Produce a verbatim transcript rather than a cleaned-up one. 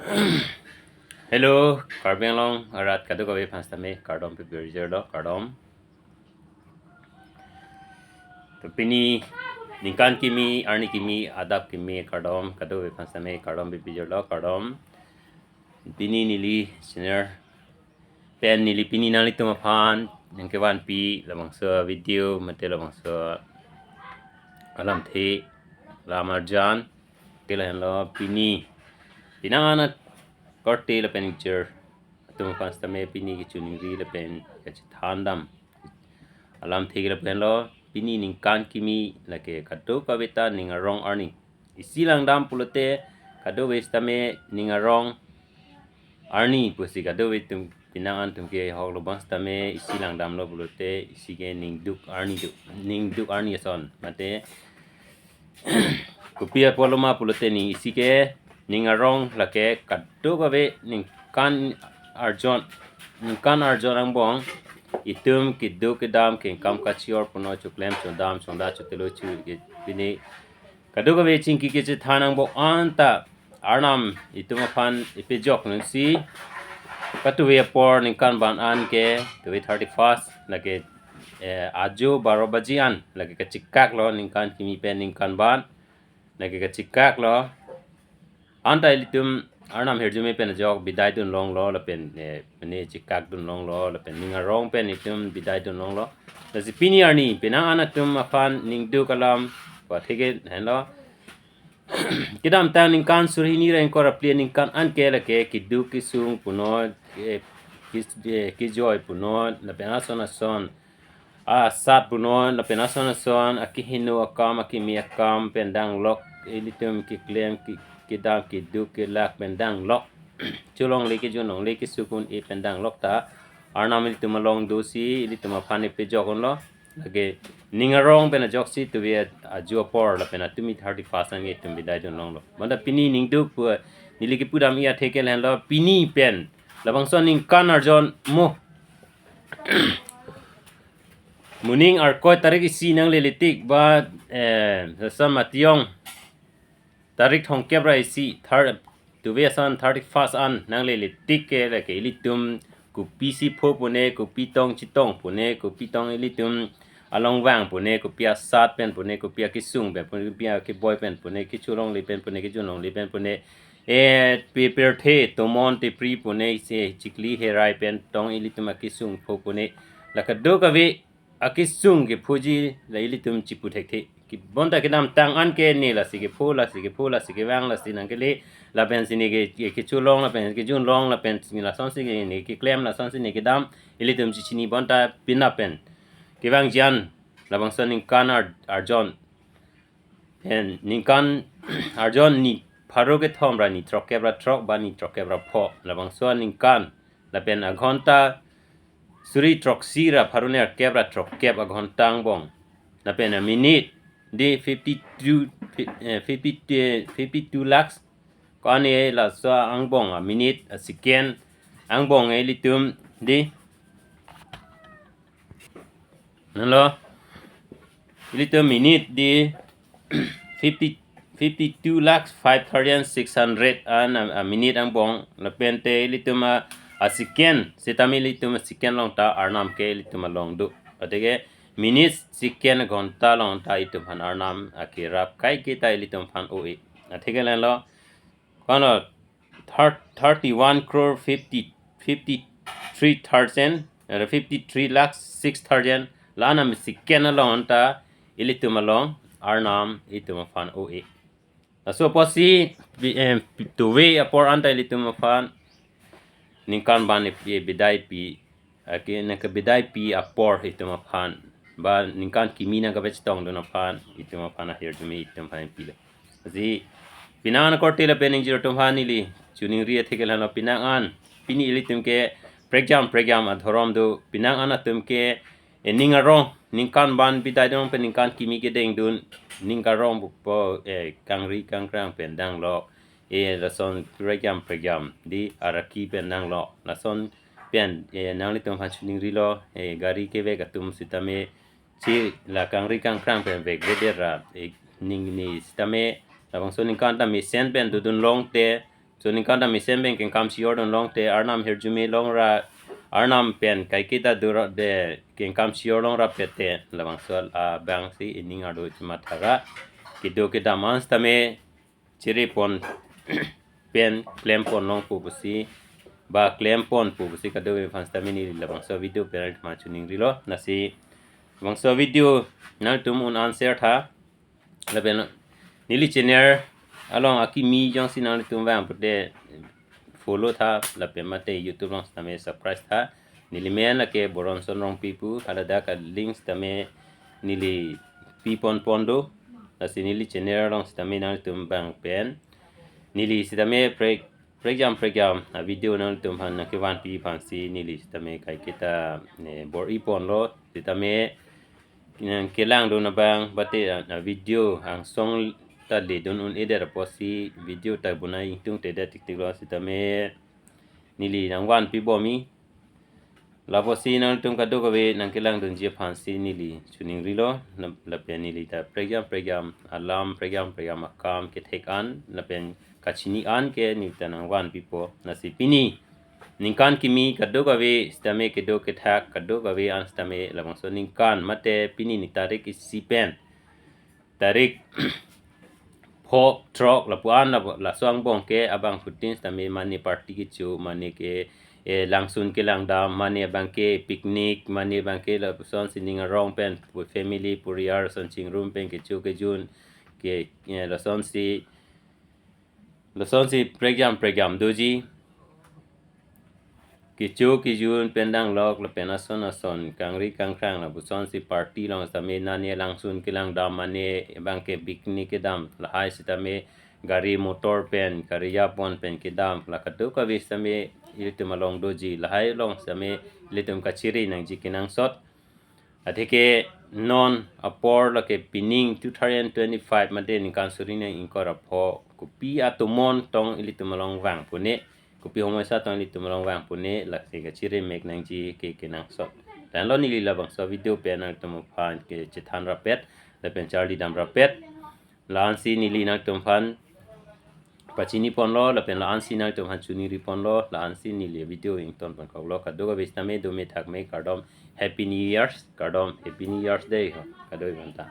Hello, Karbi Anglong arat kadokave aphan sitame kardom pipirjirlo, kardom. To pini ningkan kimi, arni kimi, adap kimi, kardom, kadokave aphan sitame kardom pipirjirlo, kardom. Pini neli channel pen neli pini nanglitum aphan nangkevanpi labangso video mate labangso alamthe, lam arjan ke lahenlo. Pini pini akorte lapen ingjir atum aphan sitame pini kechiningri lapen kachethandam alamthe ke lahenlo. Pini ningkan kimi lake kadokave ta ning arong arni isi langdam pulote, kadokave sitame ning arong arni pusi kadokave atum pini an atum ke hoklo abang sitame isi langdamlo pulote isi ke ningduk arni duk, ningduk arni ason mate kopi apotlo ma pulote ning isi ke ning arong lake kadokave ningkan arjon, ningkan arjon angbong itum keduk kedam kengkam kachior puno, choklem chodam chonda chotelo chu ke pini kadokave chingki kechethan angbong anta Arnam itum aphan ipejok nangsi, patuve apor ningkan ban an ke tuve thirty-first lake, eh, ajo baro baji an lake kachekaklo, ningkan kimi pen ningkan ban lake kachekaklo. Anta ilitum Arnam ahirjume pen ajok bidai dun longlo lapen, eh, mane chekak dun longlo lapen ning arong pen itum bidai dun longlo. Lasi pini arni pini an atum aphan ningduk alam patheke henlo. Kedamtang ningkan suri hini ra ingkoi ra phli aningkan an ke lake keduk kesung puno, eh, kis-, eh, kejoi puno lapen ason ason asat puno lapen ason ason akehingno akam, akeme akam pen danglok, ilitum keklem ke-, kedam keduk kelak pen danglok, cholongle kejun longle kesung un-e pen danglok ta Arnam ilitum along dosi ilitum aphan ipejok unlo. Lake ning arong pen ajoksi tuve ajo apor lapen atumi thirty-first an ke itum bidai dun longlo. Bonta pini ningduk pu neli kepudam-i atheke lahenlo, pini pen labangso ningkan arjon mo moning Arkoi tarik isi nanglele tik ba, eh, Sasam Matiyong tarik thomkep ra isi, thir-, tuve ason thirty-first an nanglele tik ke lake ilitum kopisi pho pune, kopi tong chetong pune, kopi tong ilitum along vang pune, kopi asat pen pune, kopi akesung pen pune, kopi akeboi pen pune, kecholongle pen pune, kejun longle pen pune, eh, pe pirthe tomon tepri pune, se chikli herai pen tong ilitum akesung pho pune, la kadokave akesung kephoji la ilitum chipu thekthe. Ke bonta kedamtang an ke ne lasi kepho, lasi kepho, lasi kevang, lasi nangkele, lapen si ne ke, ke, kecholong, lapen kejun long, lapen si ne lasonsi ke ne keklem, lasonsi ne kedam, ilitum chichini bonta pini pen kevangji an labangso ningkan ar-, arjon pen ningkan arjon ni pharo kethom ra ni throkkep ra throk ba ni throkkep ra pho labangso ningkan lapen aghonta suri throksi ra pharo nerkep ra throkkep aghonta angbong lapen aminit di fifty-two, fi-, eh, fifty, eh, fifty-two lakhs ko-an e, laso angbong aminit asecond angbong e ilitum di nalo ilitum minute di fifty, fifty-two lakhs five thousand six hundred an a, aminit angbong lapen te ilitum a, asecond sitame ilitum asecond along ta Arnam ke ilitum along do. Athe ke minute, second, ghonta along ta itum aphan Arnam akerap kaike ta ilitum aphan o-e. Athe ke lahenlo, kono thir-, thirty-one crore fifty, fifty-three thousand, eh, fifty-three lakhs six thousand la-an asecond along ta ilitum along Arnam itum aphan o-e. Laso apotsi bi-, eh, pi-, tuve apor an ta ilitum aphan ningkan ban ipi bidai pi, ake nangkebidai pi apor itum aphan, ba ningkan kimi nangkepachetong dun aphan itum aphan ahirjume itum aphan pilo. Lasi pini an akorte lapen ingjir atum aphan neli chiningri athe ke lahenlo, pini an pini ilitum ke prekjam prekjam adhorom do, pini an atum ke, eh, ning arong, ningkan ban bidai dun pen ningkan kimi kedeng dun, ning arong pupo, eh, kangri kangkrang pen danglok, eh, lason prekjam prekjam di araki pen danglok, lason pen, eh, nanglitum aphan chiningrilo, eh, gari kevek atum sitame chi la kangri kangkrang pen vekvedet ra, eh, ning ni sitame labangso ningkan ta mesen pen dodun long te So ningkan ta mesen pen kengkam si-or dun longte, Arnam hirjume longra, Arnam pen kaiketa dura de kengkam si-or longrap pete, labangso abang si ining arlo chimatha ra, kedo kedam an sitame chiri pon pen klem pon long pu pusi, ba klem pon pu pusi kadokave aphan sitame neli labangso video pen nangtum aphan chiningrilo. Lasi labangso video nangtum un-an share tha, lapen neli channel along akimi jongsi nangtum vang pute follow tha, lapen mate YouTube along sitame subscribe tha. Neli men lake Boronson Rongpi pu, haladak a link sitame neli pi pon pon do. Lasi neli channel along sitame nangtum vang pen neli sitame prek prekjam prekjam a video nangtum aphan nangkevanpi aphan si neli sitame kaiketa ne bor-i ponlo, sitame nangkelang dun abang bate a, a video angsong ta le dun un-edet apotsi video ta bonai ingtungtedet tiktiklo, sitame neli nangvanpi bom-i. Lapusi nangtum kadokave nangkelang dunji aphan si neli chiningrilo, la-, lapen neli ta prekjam prekjam alam, prekjam prekjam akam kethek an lapen kachini an ke neli ta nangvanpipo. Lasi pini ningkan kimi kadokave sitame kedo kethak kadokave an sitame labangso ningkan mate pini ni tarik isi pen tarik pho throk lapu-an lapu, laso angbong ke abangphutin sitame mane party kecho, mane ke, eh, langsun kelangdam, mane abang ke picnic, mane abang ke lapuson sining arong pen pu-, family puriar son chingrum pen kecho kejun ke, eh, lasonsi, lasonsi prekjam prekjam doji. Kecho kejun pen danglok lapen ason ason kangri kangkrang lapusonsi party along sitame nane langsun kelangdam, mane abang ke picnic kedam, lahai sitame gari motor pen, gari yapon pen kedam, la kadokave sitame ilitum along doji, lahai along sitame ilitum kachiri nangji kenangsot. Atheke non apor lake pining two thousand twenty-five mate ningkan suri hini ingkoi ra pho, kopi atomon tong ilitum along vang pune, kopi homoisa tong ilitum along vang pune, lake kachiri mek nangji ke kenangsot. Lahenlo neli labangso video pen nangtum aphan kechethan rappet, lapen charli dam rappet. La-ansi neli nangtum aphan pachini ponlo, lapen la-ansi nangtum aphan chiningri ponlo, la-ansi neli video ington pon koklo. Kadokave sitame dome thakme, kardom, Happy New Year's, kardom, Happy New Year's Day ho, kadokave aphanta.